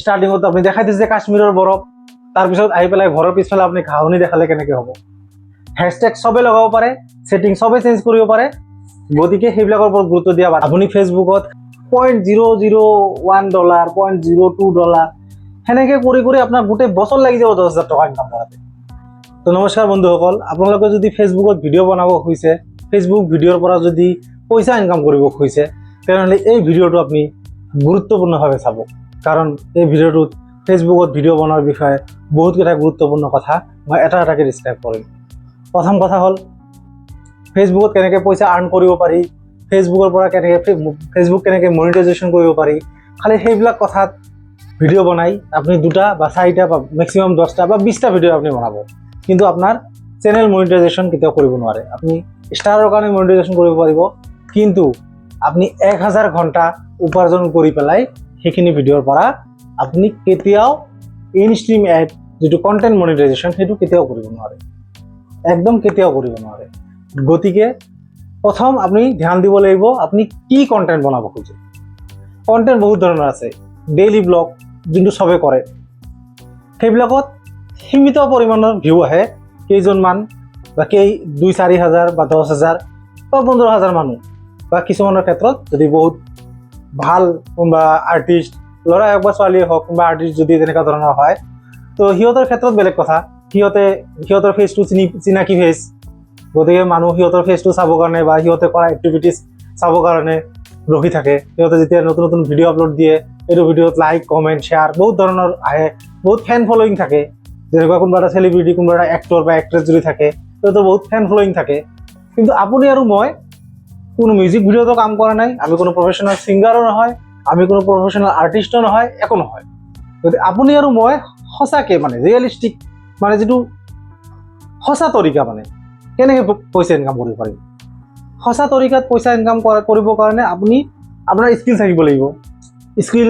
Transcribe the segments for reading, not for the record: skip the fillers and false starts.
ষ্টাৰ্টিঙত আপুনি দেখাই দিছে যে কাশ্মীৰৰ বৰফ, তাৰপিছত আহি পেলাই ঘৰৰ পিছফালে আপুনি ঘাঁহনি দেখালে কেনেকৈ হ'ব? হেছটেগ চবে লগাব পাৰে, ছেটিং চবে চেঞ্জ কৰিব পাৰে। গতিকে সেইবিলাকৰ ওপৰত গুৰুত্ব দিয়া বাদ। আপুনি ফেচবুকত 0.001 dollar, 0.02 dollar সেনেকৈ কৰি কৰি আপোনাৰ গোটেই বছৰ লাগি যাব 10,000 টকা ইনকাম কৰাতে। তো নমস্কাৰ বন্ধুসকল, আপোনালোকে যদি ফেচবুকত ভিডিঅ' বনাব খুজিছে, ফেচবুক ভিডিঅ'ৰ পৰা যদি পইচা ইনকাম কৰিব খুজিছে, তেনেহ'লে এই ভিডিঅ'টো আপুনি গুৰুত্বপূৰ্ণভাৱে চাব। কাৰণ এই ভিডিঅ'টোত ফেচবুকত ভিডিঅ' বনোৱাৰ বিষয়ে বহুতকেইটা গুৰুত্বপূৰ্ণ কথা মই এটা এটাকৈ ডিছক্ৰাইব কৰিম। প্ৰথম কথা হ'ল ফেচবুকত কেনেকৈ পইচা আৰ্ণ কৰিব পাৰি, ফেচবুকৰ পৰা কেনেকৈ, ফেচবুক কেনেকৈ মনিটাইজেশ্যন কৰিব পাৰি। খালি সেইবিলাক কথাত ভিডিঅ' বনাই আপুনি দুটা বা চাৰিটা বা মেক্সিমাম 10টা বা 20টা ভিডিঅ' আপুনি বনাব, কিন্তু আপোনাৰ চেনেল মনিটাইজেশ্যন কেতিয়াও কৰিব নোৱাৰে। আপুনি ষ্টাৰৰ কাৰণে মনিটাইজেশ্যন কৰিব পাৰিব, কিন্তু আপুনি 1000 ঘণ্টা উপাৰ্জন কৰি পেলাই সেইখিনি ভিডিঅ'ৰ পৰা আপুনি কেতিয়াও ইন ষ্ট্ৰীম এড যিটো কণ্টেণ্ট মনিটাইজেশ্যন, সেইটো কেতিয়াও কৰিব নোৱাৰে, একদম কেতিয়াও কৰিব নোৱাৰে। গতিকে প্ৰথম আপুনি ধ্যান দিব লাগিব আপুনি কি কণ্টেণ্ট বনাব খোজে। কণ্টেণ্ট বহুত ধৰণৰ আছে। ডেইলি ব্লগ যোনটো চবে কৰে, সেইবিলাকত সীমিত পৰিমাণৰ ভিউ আহে, কেইজনমান বা 2-4 হাজাৰ বা 10,000 বা 15,000 মানুহ, বা কিছুমানৰ ক্ষেত্ৰত যদি বহুত ভাল কোনোবা আৰ্টিষ্ট ল'ৰাই হওক বা ছোৱালীয়ে হওক, কোনোবা আৰ্টিষ্ট যদি তেনেকুৱা ধৰণৰ হয়, তো সিহঁতৰ ক্ষেত্ৰত বেলেগ কথা। সিহঁতে সিহঁতৰ ফেচটো চিনাকি ফেচ, গতিকে মানুহ সিহঁতৰ ফেচটো চাবৰ কাৰণে বা সিহঁতে কৰা এক্টিভিটিছ চাবৰ কাৰণে ৰখি থাকে। সিহঁতে যেতিয়া নতুন নতুন ভিডিঅ' আপলোড দিয়ে, এইটো ভিডিঅ'ত লাইক, কমেণ্ট, শ্বেয়াৰ বহুত ধৰণৰ আহে, বহুত ফেন ফল'য়িং থাকে। যেনেকুৱা কোনোবা এটা চেলিব্ৰিটি, কোনোবা এটা এক্টৰ বা এক্ট্ৰেছ যদি থাকে, সিহঁতৰ বহুত ফেন ফল'য়িং থাকে। কিন্তু আপুনি আৰু মই কোনো মিউজিক ভিডিঅ'টো কাম কৰা নাই, আমি কোনো প্ৰফেচনেল ছিংগাৰো নহয়, আমি কোনো প্ৰফেচনেল আৰ্টিষ্টো নহয়, একো নহয়। গতিকে আপুনি আৰু মই সঁচাকৈ মানে ৰিয়েলিষ্টিক, মানে যিটো সঁচা তৰিকা, মানে কেনেকৈ পইচা ইনকাম কৰিব পাৰিম, সঁচা তৰিকাত পইচা ইনকাম কৰিবৰ কাৰণে আপুনি আপোনাৰ স্কিল থাকিব লাগিব। স্কিল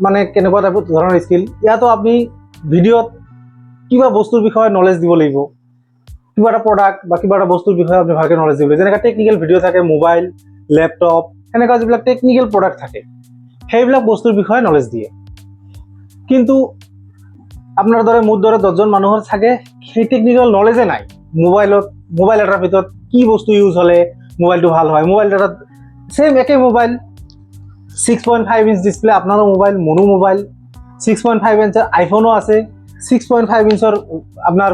মানে কেনেকুৱা টাইপৰ ধৰণৰ স্কিল? ইয়াতো আপুনি ভিডিঅ'ত কিবা বস্তুৰ বিষয়ে নলেজ দিব লাগিব। কিবা এটা প্ৰডাক্ট বা কিবা এটা বস্তুৰ বিষয়ে আপুনি ভালকৈ নলেজ দিব লাগিব। যেনেকৈ টেকনিকেল ভিডিঅ' থাকে, মোবাইল, লেপটপ, সেনেকুৱা যিবিলাক টেকনিকেল প্ৰডাক্ট থাকে, সেইবিলাক বস্তুৰ বিষয়ে নলেজ দিয়ে। কিন্তু আপোনাৰ দৰে, মোৰ দৰে 10জন মানুহৰ চাগে সেই টেকনিকেল নলেজে নাই। মোবাইলত, মোবাইল এটাৰ ভিতৰত কি বস্তু ইউজ হ'লে মোবাইলটো ভাল হয়, মোবাইল এটাত ছেইম একে মোবাইল, 6.5 ইঞ্চ ডিছপ্লে, আপোনাৰো মোবাইল, মোৰো মোবাইল, 6.5 ইঞ্চৰ আইফোনো আছে, 6.5 ইঞ্চৰ আপোনাৰ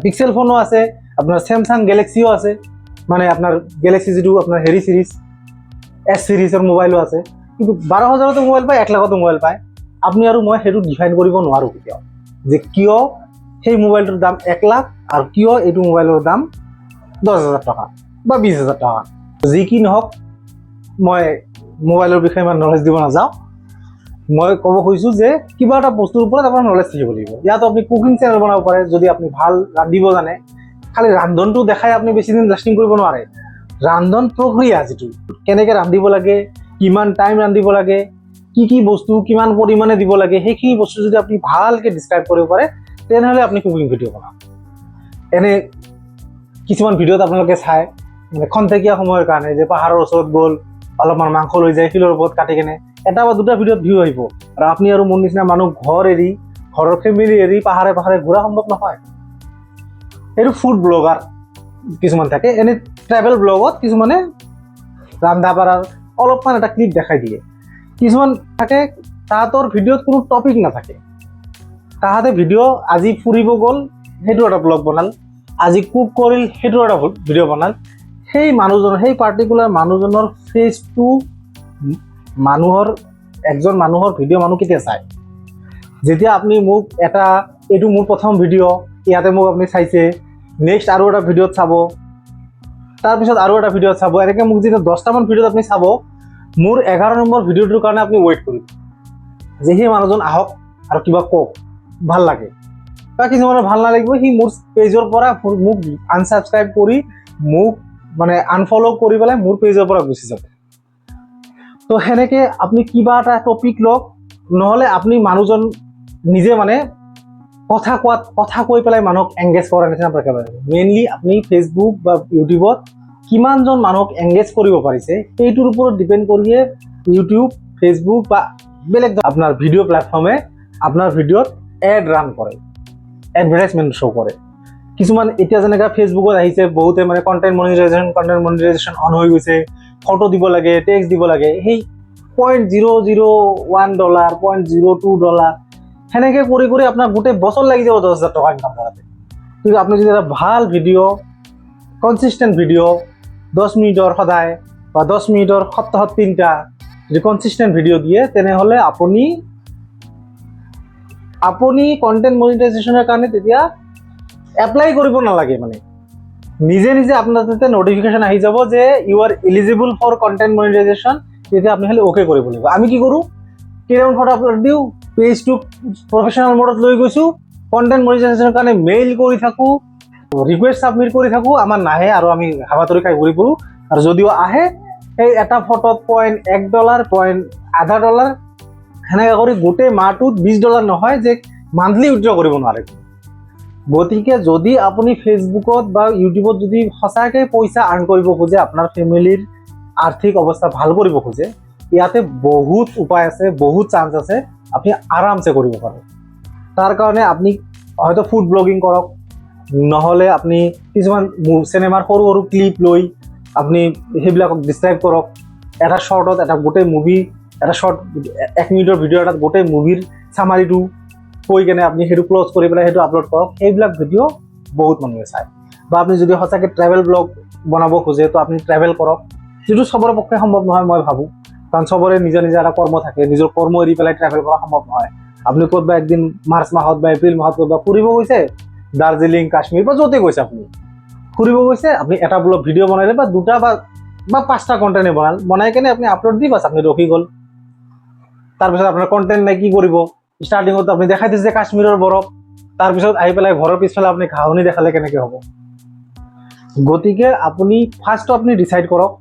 পিক্সেল ফোনো আছে, আপোনাৰ চেমচাং গেলেক্সিও আছে, মানে আপোনাৰ গেলেক্সি যিটো আপোনাৰ হেৰি চিৰিজ, এছ চিৰিজৰ মোবাইলো আছে। কিন্তু 12,000তো মোবাইল পায়, 1 লাখতো মোবাইল পায়। আপুনি আৰু মই সেইটো ডিফাইন কৰিব নোৱাৰোঁ কেতিয়াও যে কিয় সেই মোবাইলটোৰ দাম 1 লাখ আৰু কিয় এইটো মোবাইলৰ দাম 10,000 টকা বা 20,000 টকা। যি কি নহওক, মই মোবাইলৰ বিষয়ে ইমান নলেজ দিব নাযাওঁ। মই ক'ব খুজিছোঁ যে কিবা এটা বস্তুৰ ওপৰত আপোনাৰ নলেজ থাকিব লাগিব। ইয়াত আপুনি কুকিং চেনেল বনাব পাৰে যদি আপুনি ভাল ৰান্ধিব জানে। খালি ৰান্ধনটো দেখাই আপুনি বেছি দিন লাষ্টিং কৰিব নোৱাৰে। ৰান্ধন প্ৰক্ৰিয়া যিটো, কেনেকৈ ৰান্ধিব লাগে, কিমান টাইম ৰান্ধিব লাগে, কি কি বস্তু কিমান পৰিমাণে দিব লাগে, সেইখিনি বস্তু যদি আপুনি ভালকৈ ডিছক্ৰাইব কৰিব পাৰে, তেনেহ'লে আপুনি কুকিং ভিডিঅ' বনাওক। এনে কিছুমান ভিডিঅ'ত আপোনালোকে চায়, মানে খন্তেকীয়া সময়ৰ কাৰণে যে পাহাৰৰ ওচৰত গ'ল, অলপমান মাংস লৈ যায়, শিলৰ ওপৰত কাটি কেনে এটা বা দুটা ভিডিঅ'ত ভিউ আহিব। আৰু আপুনি আৰু মোৰ নিচিনা মানুহ ঘৰ এৰি, ঘৰৰ ফেমিলি এৰি পাহাৰে পাহাৰে ঘূৰা সম্ভৱ নহয়। এইটো ফুড ব্লগাৰ কিছুমান থাকে। এনে ট্ৰেভেল ব্লগত কিছুমানে ৰন্ধা বঢ়াৰ অলপমান এটা ক্লিপ দেখাই দিয়ে। কিছুমান থাকে, তাহাঁতৰ ভিডিঅ'ত কোনো টপিক নাথাকে। তাহাঁতে ভিডিঅ' আজি ফুৰিব গ'ল, সেইটো এটা ব্লগ বনাল, আজি কুক কৰিল, সেইটো এটা ভিডিঅ' বনাল। সেই মানুহজনৰ, সেই পাৰ্টিকুলাৰ মানুহজনৰ ফেচটো মানুহৰ, একজন মানুহৰ ভিডিঅ' মানুহ কেতিয়া চায়? যেতিয়া আপুনি মোক এটা, এইটো মোৰ প্ৰথম ভিডিঅ', ইয়াতে মোক আপুনি চাইছে, নেক্সট আৰু এটা ভিডিঅ'ত চাব, তাৰপিছত আৰু এটা ভিডিঅ'ত চাব, এনেকৈ মোক যেতিয়া 10টামান ভিডিঅ'ত আপুনি চাব, মোৰ 11 নম্বৰ ভিডিঅ'টোৰ কাৰণে আপুনি ৱেইট কৰিব যে সেই মানুহজন আহক আৰু কিবা কওক, ভাল লাগে। বা কিছুমানৰ ভাল নালাগিব, সি মোৰ পেজৰ পৰা মোক আনছাবস্ক্ৰাইব কৰি, মোক মানে আনফ'ল' কৰি পেলাই মোৰ পেজৰ পৰা গুচি যাব। তো সেনেকৈ আপুনি কিবা এটা টপিক লওক, নহ'লে আপুনি মানুহজন নিজে মানে কথা কোৱাত, কথা কৈ পেলাই মানুহক এংগেজ কৰাৰ নিচিনা প্ৰকাৰ। মেইনলি আপুনি ফেচবুক বা ইউটিউবত কিমানজন মানুহক এংগেজ কৰিব পাৰিছে, সেইটোৰ ওপৰত ডিপেণ্ড কৰিয়ে ইউটিউব, ফেচবুক বা বেলেগ আপোনাৰ ভিডিঅ' প্লেটফৰ্মে আপোনাৰ ভিডিঅ'ত এড ৰান কৰে, এডভাৰটাইজমেণ্ট শ্ব' কৰে। কিছুমান এতিয়া যেনেকৈ ফেচবুকত আহিছে, বহুতে মানে কণ্টেণ্ট মনিটাইজেশ্যন অন হৈ গৈছে, ফটো দিব লাগে, টেক্সট দিব লাগে। সেই 0.001 dollar, 0.02 dollar, সেনেকৈ কৰি কৰি আপোনাৰ গোটেই বছৰ লাগি যাব 10,000 টকা ইনকাম কৰাতে। কিন্তু আপুনি যদি এটা ভাল ভিডিঅ', কনচিষ্টেণ্ট ভিডিঅ', 10 মিনিটৰ সদায় বা 10 মিনিটৰ সপ্তাহত তিনিটা যদি কনচিষ্টেণ্ট ভিডিঅ' দিয়ে, তেনেহ'লে আপুনি কণ্টেণ্ট মনিটাইজেশ্যনৰ কাৰণে তেতিয়া এপ্লাই কৰিব নালাগে। মানে নিজে নিজে আপোনাৰ তাতে নটিফিকেশ্যন আহি যাব যে "You are eligible for content monetization." তেতিয়া আপুনি খালি অ'কে কৰিব লাগিব। আমি কি কৰোঁ? কেইটামান ফটো আপলোড দিওঁ, পেজটো প্ৰফেচনেল মোডত লৈ গৈছোঁ, কণ্টেণ্ট মনিটাইজেশ্যনৰ কাৰণে মেইল কৰি থাকোঁ, ৰিকুৱেষ্ট ছাবমিট কৰি থাকোঁ, আমাৰ নাহে আৰু আমি হাবাথুৰি খাই ঘূৰি ফুৰোঁ। আৰু যদিও আহে, সেই এটা ফটোত 0.1 ডলাৰ, 0.50 ডলাৰ, সেনেকৈ কৰি গোটেই মাহটোত 20 ডলাৰ নহয় যে মান্থলি উইড্ৰ কৰিব নোৱাৰে। গতিকে যদি আপুনি ফেচবুকত বা ইউটিউবত যদি সঁচাকৈ পইচা আৰ্ণ কৰিব খোজে, আপোনাৰ ফেমিলিৰ আৰ্থিক অৱস্থা ভাল কৰিব খোজে, ইয়াতে বহুত উপায় আছে, বহুত চান্স আছে, আপুনি আৰামছে কৰিব পাৰে। তাৰ কাৰণে আপুনি হয়তো ফুড ব্লগিং কৰক, নহ'লে আপুনি কিছুমান চিনেমাৰ সৰু সৰু ক্লিপ লৈ আপুনি সেইবিলাকক ডিছক্ৰাইব কৰক। এটা শ্বৰ্টত এটা গোটেই মুভি, এটা শ্বৰ্ট 1 মিনিটৰ ভিডিঅ' এটাত গোটেই মুভিৰ চামাৰিটো কৈ কেনে আপুনি সেইটো ক্ল'জ কৰি পেলাই সেইটো আপলোড কৰক। সেইবিলাক ভিডিঅ' বহুত মানুহে চায়। বা আপুনি যদি সঁচাকৈ ট্ৰেভেল ব্লগ বনাব খোজে, তো আপুনি ট্ৰেভেল কৰক, যিটো চবৰে পক্ষে সম্ভৱ নহয় মই ভাবোঁ, কাৰণ চবৰে নিজৰ নিজৰ এটা কৰ্ম থাকে। নিজৰ কৰ্ম এৰি পেলাই ট্ৰেভেল কৰা সম্ভৱ নহয়। আপুনি ক'তবা একদিন মাৰ্চ মাহত বা এপ্ৰিল মাহত ক'তবা ফুৰিব গৈছে, দাৰ্জিলিং, কাশ্মীৰ বা য'তে গৈছে, আপুনি ফুৰিব গৈছে, আপুনি এটা ব্লগ ভিডিঅ' বনালে বা দুটা বা পাঁচটা কণ্টেণ্টে বনাল, বনাই কেনে আপুনি আপলোড দি বাছ আপুনি ৰখি গ'ল। তাৰপিছত আপোনাৰ কণ্টেণ্ট নাই, কি কৰিব? ষ্টাৰ্টিঙত আপুনি দেখাই দিছে যে কাশ্মীৰৰ বৰফ, তাৰপিছত আহি পেলাই ঘৰৰ পিছফালে আপুনি ঘাঁহনি দেখালে কেনেকৈ হ'ব? গতিকে আপুনি ফাৰ্ষ্টটো আপুনি ডিচাইড কৰক।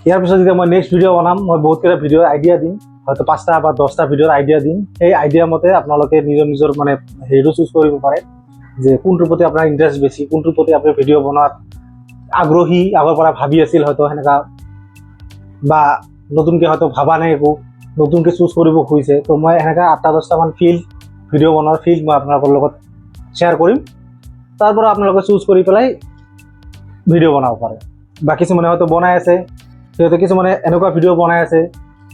ইয়াৰ পিছত যেতিয়া মই নেক্সট ভিডিঅ' বনাম, মই বহুতকেইটা ভিডিঅ'ৰ আইডিয়া দিম, হয়তো পাঁচটা বা 10টা ভিডিঅ'ৰ আইডিয়া দিম। সেই আইডিয়া মতে আপোনালোকে নিজৰ নিজৰ মানে হেৰিটো চুজ কৰিব পাৰে যে কোনটোৰ প্ৰতি আপোনাৰ ইণ্টাৰেষ্ট বেছি, কোনটোৰ প্ৰতি আপুনি ভিডিঅ' বনোৱাত আগ্ৰহী, আগৰ পৰা ভাবি আছিল হয়তো সেনেকুৱা, বা নতুনকৈ হয়তো ভবা নাই একো, নতুনকৈ চুজ কৰিব খুজিছে। তো মই সেনেকুৱা আঠটা দহটামান ফিল্ড, ভিডিঅ' বনোৱাৰ ফিল্ড মই আপোনালোকৰ লগত শ্বেয়াৰ কৰিম। তাৰ পৰা আপোনালোকে চুজ কৰি পেলাই ভিডিঅ' বনাব পাৰে। বা কিছুমানে হয়তো বনাই আছে, সিহঁতে কিছুমানে এনেকুৱা ভিডিঅ' বনাই আছে,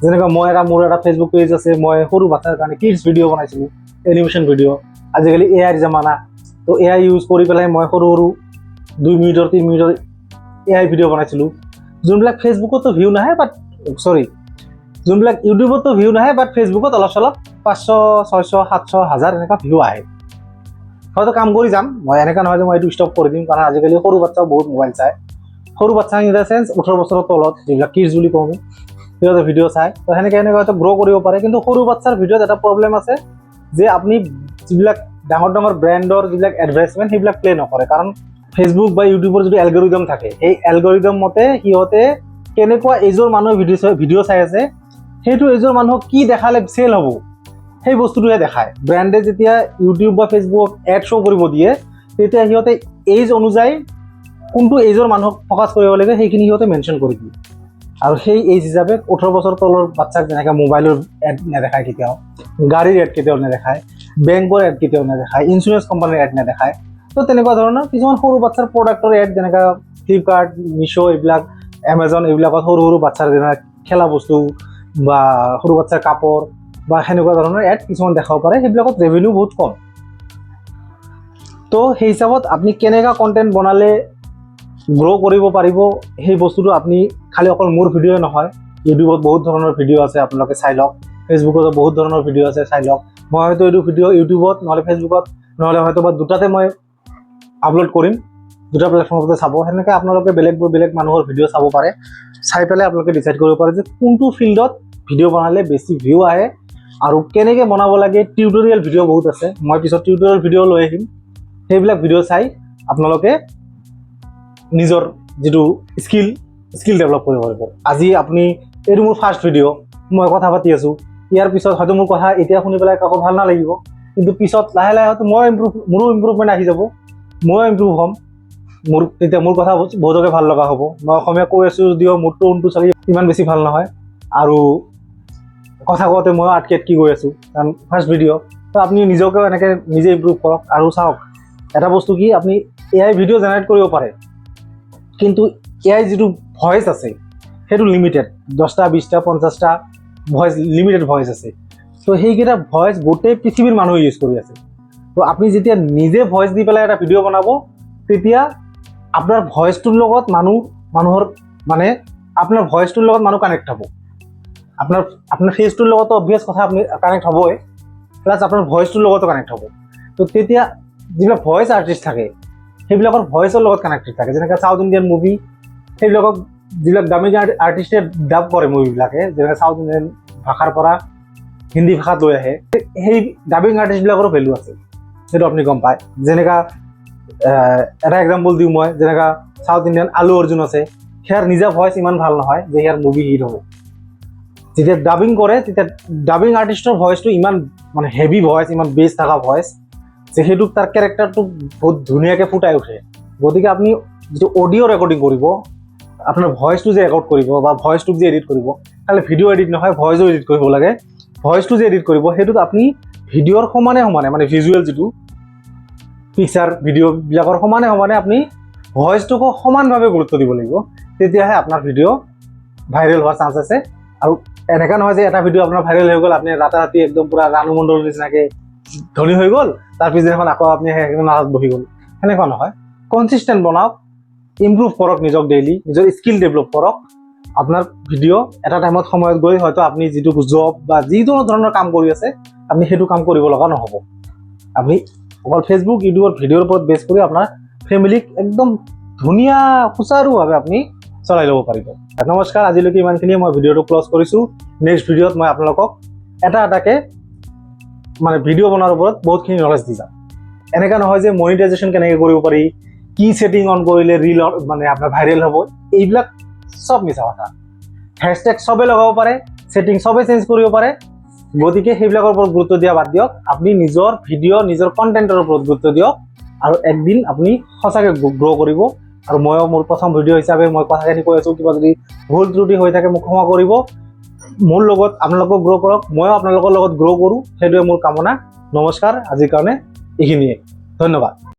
যেনেকুৱা মই এটা মোৰ এটা ফেচবুক পেজ আছে, মই সৰু বাচ্ছাৰ কাৰণে কিডছ ভিডিঅ' বনাইছিলোঁ, এনিমেশ্যন ভিডিঅ'। আজিকালি এআইৰ জামানা, তো এআই ইউজ কৰি পেলাই মই সৰু সৰু 2 মিনিটৰ, 3 মিনিটৰ এআই ভিডিঅ' বনাইছিলোঁ, যোনবিলাক ফেচবুকতো ভিউ নাহে, বাট চৰি, যোনবিলাক ইউটিউবতো ভিউ নাহে, বাট ফেচবুকত অলপ চলপ 500, 600, 700, 1000 এনেকুৱা ভিউ আহে। হয়তো কাম কৰি যাম মই, এনেকুৱা নহয় যে মই এইটো ষ্টপ কৰি দিম, কাৰণ আজিকালি সৰু বাচ্চাও বহুত মোবাইল চায়। সৰু বাচ্চা ইন the sense 18 বছৰৰ তলত যিবিলাক কিডছ বুলি কওঁ আমি, সিহঁতে ভিডিঅ' চায়। তো সেনেকৈ সেনেকৈ হয়তো গ্ৰ' কৰিব পাৰে। কিন্তু সৰু বাচ্ছাৰ ভিডিঅ'ত এটা প্ৰব্লেম আছে যে আপুনি যিবিলাক ডাঙৰ ডাঙৰ ব্ৰেণ্ডৰ যিবিলাক এডভাৰটাইজমেণ্ট, সেইবিলাক প্লে নকৰে। কাৰণ ফেচবুক বা ইউটিউবৰ যিটো এলগৰিদম থাকে, সেই এলগৰিদম মতে সিহঁতে কেনেকুৱা এজৰ মানুহে ভিডিঅ' চাই আছে, সেইটো এজৰ মানুহক কি দেখালে চেল হ'ব, সেই বস্তুটোহে দেখায়। ব্ৰেণ্ডে যেতিয়া ইউটিউব বা ফেচবুক এড শ্ব' কৰিব দিয়ে, তেতিয়া সিহঁতে এইজ অনুযায়ী কোনটো এজৰ মানুহক ফ'কাছ কৰিব লাগে, সেইখিনি সিহঁতে মেনশ্যন কৰি দিয়ে। আৰু সেই এইজ হিচাপে 18 বছৰ তলৰ বাচ্ছাক যেনেকৈ মোবাইলৰ এড নেদেখায় কেতিয়াও, গাড়ীৰ এড কেতিয়াও নেদেখায়, বেংকৰ এড কেতিয়াও নেদেখায়, ইঞ্চুৰেঞ্চ কোম্পানীৰ এড নেদেখায়, তো তেনেকুৱা ধৰণৰ কিছুমান সৰু বাচ্ছাৰ প্ৰডাক্টৰ এড, যেনেকৈ ফ্লিপকাৰ্ট, মিছ' এইবিলাক, এমাজন এইবিলাকত সৰু সৰু বাচ্ছাৰ যেনে খেলা বস্তু বা সৰু বাচ্ছাৰ কাপোৰ বা সেনেকুৱা ধৰণৰ এড কিছুমান দেখাব পাৰে। সেইবিলাকত ৰেভিনিউ বহুত কম। তো সেই হিচাপত আপুনি কেনেকুৱা কণ্টেণ্ট বনালে গ্ৰ' কৰিব পাৰিব, সেই বস্তুটো আপুনি খালি অকল মোৰ ভিডিঅ' নহয়, ইউটিউবত বহুত ধৰণৰ ভিডিঅ' আছে, আপোনালোকে চাই লওক। ফেচবুকতো বহুত ধৰণৰ ভিডিঅ' আছে, চাই লওক। মই হয়তো এইটো ভিডিঅ' ইউটিউবত নহ'লে ফেচবুকত নহ'লে হয়তো বা দুটাতে মই আপলোড কৰিম, দুটা প্লেটফৰ্মতে চাব। সেনেকৈ আপোনালোকে বেলেগ বেলেগ মানুহৰ ভিডিঅ' চাব পাৰে। চাই পেলাই আপোনালোকে ডিচাইড কৰিব পাৰে যে কোনটো ফিল্ডত ভিডিঅ' বনালে বেছি ভিউ আহে আৰু কেনেকৈ বনাব লাগে। টিউটৰিয়েল ভিডিঅ' বহুত আছে, মই পিছত টিউটৰিয়েল ভিডিঅ' লৈ আহিম। সেইবিলাক ভিডিঅ' চাই আপোনালোকে নিজৰ যিটো স্কিল ডেভেলপ কৰিব পাৰিব। আজি আপুনি, এইটো মোৰ ফাৰ্ষ্ট ভিডিঅ', মই কথা পাতি আছোঁ। ইয়াৰ পিছত হয়তো মোৰ কথা এতিয়া শুনি পেলাই কাকো ভাল নালাগিব, কিন্তু পিছত লাহে লাহে হয়তো মই ইম্প্ৰুভ মোৰো ইম্প্ৰুভমেণ্ট আহি যাব, ময়ো ইম্প্ৰুভ হ'ম। তেতিয়া মোৰ কথা বহুতকে ভাল লগা হ'ব। মই অসমীয়া কৈ আছোঁ যদিও মোৰ টোনটো চাগে ইমান বেছি ভাল নহয় আৰু কথা কওঁতে ময়ো আটকি আটকি গৈ আছোঁ, কাৰণ ফাৰ্ষ্ট ভিডিঅ'। তো আপুনি নিজকেও এনেকৈ নিজে ইম্প্ৰুভ কৰক। আৰু চাওক, এটা বস্তু কি, আপুনি এআই ভিডিঅ' জেনেৰেট কৰিব পাৰে, কিন্তু এআই যিটো ভইচ আছে সেইটো লিমিটেড, 10টা, 20টা, 50টা ভইচ, লিমিটেড ভইচ আছে। ত' সেইকেইটা ভইচ গোটেই পৃথিৱীৰ মানুহে ইউজ কৰি আছে। ত' আপুনি যেতিয়া নিজে ভইচ দি পেলাই এটা ভিডিঅ' বনাব, তেতিয়া আপোনাৰ ভইচটোৰ লগত মানুহৰ মানে আপোনাৰ ভইচটোৰ লগত মানুহ কানেক্ট হ'ব। আপোনাৰ আপোনাৰ ফেচটোৰ লগতো অবভিয়াছ কথা, আপুনি কানেক্ট হ'বই, প্লাছ আপোনাৰ ভইচটোৰ লগতো কানেক্ট হ'ব। ত' তেতিয়া যিবিলাক ভইচ আৰ্টিষ্ট থাকে, সেইবিলাকৰ ভইচৰ লগত কানেক্টেড থাকে। যেনেকৈ চাউথ ইণ্ডিয়ান মুভি, সেইবিলাকক যিবিলাক ডাবিং আৰ্টিষ্টে ডাব কৰে মুভিবিলাকে, যেনেকৈ চাউথ ইণ্ডিয়ান ভাষাৰ পৰা হিন্দী ভাষাত লৈ আহে, সেই ডাবিং আৰ্টিষ্টবিলাকৰো ভেলু আছে, সেইটো আপুনি গম পায়। যেনেকা এটা এক্সাম্পল দিওঁ মই, যেনেকা চাউথ ইণ্ডিয়ান আলু অৰ্জুন আছে, সেয়াৰ নিজা ভইচ ইমান ভাল নহয় যে ইয়াৰ মুভি হিট হ'ব। যেতিয়া ডাবিং কৰে, তেতিয়া ডাবিং আৰ্টিষ্টৰ ভইচটো ইমান মানে হেভি ভইচ, ইমান বেছ থকা ভইচ যে সেইটোক তাৰ কেৰেক্টাৰটো বহুত ধুনীয়াকৈ ফুটাই উঠে। গতিকে আপুনি যিটো অডিঅ' ৰেকৰ্ডিং কৰিব, আপোনাৰ ভইচটো যে ৰেকৰ্ড কৰিব বা ভইচটোক যে এডিট কৰিব, খালি ভিডিঅ' এডিট নহয়, ভইচো এডিট কৰিব লাগে। ভইচটো যে এডিট কৰিব, সেইটোত আপুনি ভিডিঅ'ৰ সমানে সমানে, মানে ভিজুৱেল যিটো পিকচাৰ ভিডিঅ'বিলাকৰ সমানে সমানে আপুনি ভইচটোকো সমানভাৱে গুৰুত্ব দিব লাগিব। তেতিয়াহে আপোনাৰ ভিডিঅ' ভাইৰেল হোৱাৰ চান্স আছে। আৰু এনেকুৱা নহয় যে এটা ভিডিঅ' আপোনাৰ ভাইৰেল হৈ গ'ল, আপুনি ৰাতাৰাতি একদম পূৰা ৰাণু মণ্ডলৰ নিচিনাকৈ ধনী হৈ গ'ল, তাৰ পিছদিনাখন আকৌ আপুনি সেই নালত বহি গ'ল, সেনেকুৱা নহয়। কনচিষ্টেণ্ট বনাওক, ইম্প্ৰুভ কৰক নিজক ডেইলি, নিজৰ স্কিল ডেভেলপ কৰক। আপোনাৰ ভিডিঅ' এটা টাইমত সময়ত গৈ হয়তো আপুনি যিটো জব বা যিকোনো ধৰণৰ কাম কৰি আছে, আপুনি সেইটো কাম কৰিব লগা নহ'ব। আপুনি অকল ফেচবুক, ইউটিউবৰ ভিডিঅ'ৰ ওপৰত বেছ কৰি আপোনাৰ ফেমিলিক একদম ধুনীয়া সুচাৰুভাৱে আপুনি চলাই ল'ব পাৰিব। নমস্কাৰ, আজিলৈকে ইমানখিনিয়ে। মই ভিডিঅ'টো ক্লজ কৰিছোঁ। নেক্সট ভিডিঅ'ত মই আপোনালোকক এটা এটাকে মানে ভিডিঅ' বনোৱাৰ ওপৰত বহুতখিনি নলেজ দি যাম। এনেকুৱা নহয় যে মনিটাইজেশ্যন কেনেকৈ কৰিব পাৰি, কি ছেটিং অন কৰিলে ৰিল মানে আপোনাৰ ভাইৰেল হ'ব, এইবিলাক চব মিছা কথা। হেছটেগ চবে লগাব পাৰে, ছেটিং চবে চেঞ্জ কৰিব পাৰে। গতিকে সেইবিলাকৰ ওপৰত গুৰুত্ব দিয়া বাদ দিয়ক। আপুনি নিজৰ ভিডিঅ', নিজৰ কণ্টেণ্টৰ ওপৰত গুৰুত্ব দিয়ক আৰু একদিন আপুনি সঁচাকৈ গ্ৰ' কৰিব। আৰু ময়ো মোৰ প্ৰথম ভিডিঅ' হিচাপে মই কথাখিনি কৈ আছোঁ। কিবা যদি ভুল ত্ৰুটি হৈ থাকে, মোক ক্ষমা কৰিব। মোৰ লগত আপোনালোকেও গ্ৰ' কৰক, ময়ো আপোনালোকৰ লগত গ্ৰ' কৰোঁ, সেইটোৱে মোৰ কামনা। নমস্কাৰ, আজিৰ কাৰণে এইখিনিয়ে। ধন্যবাদ।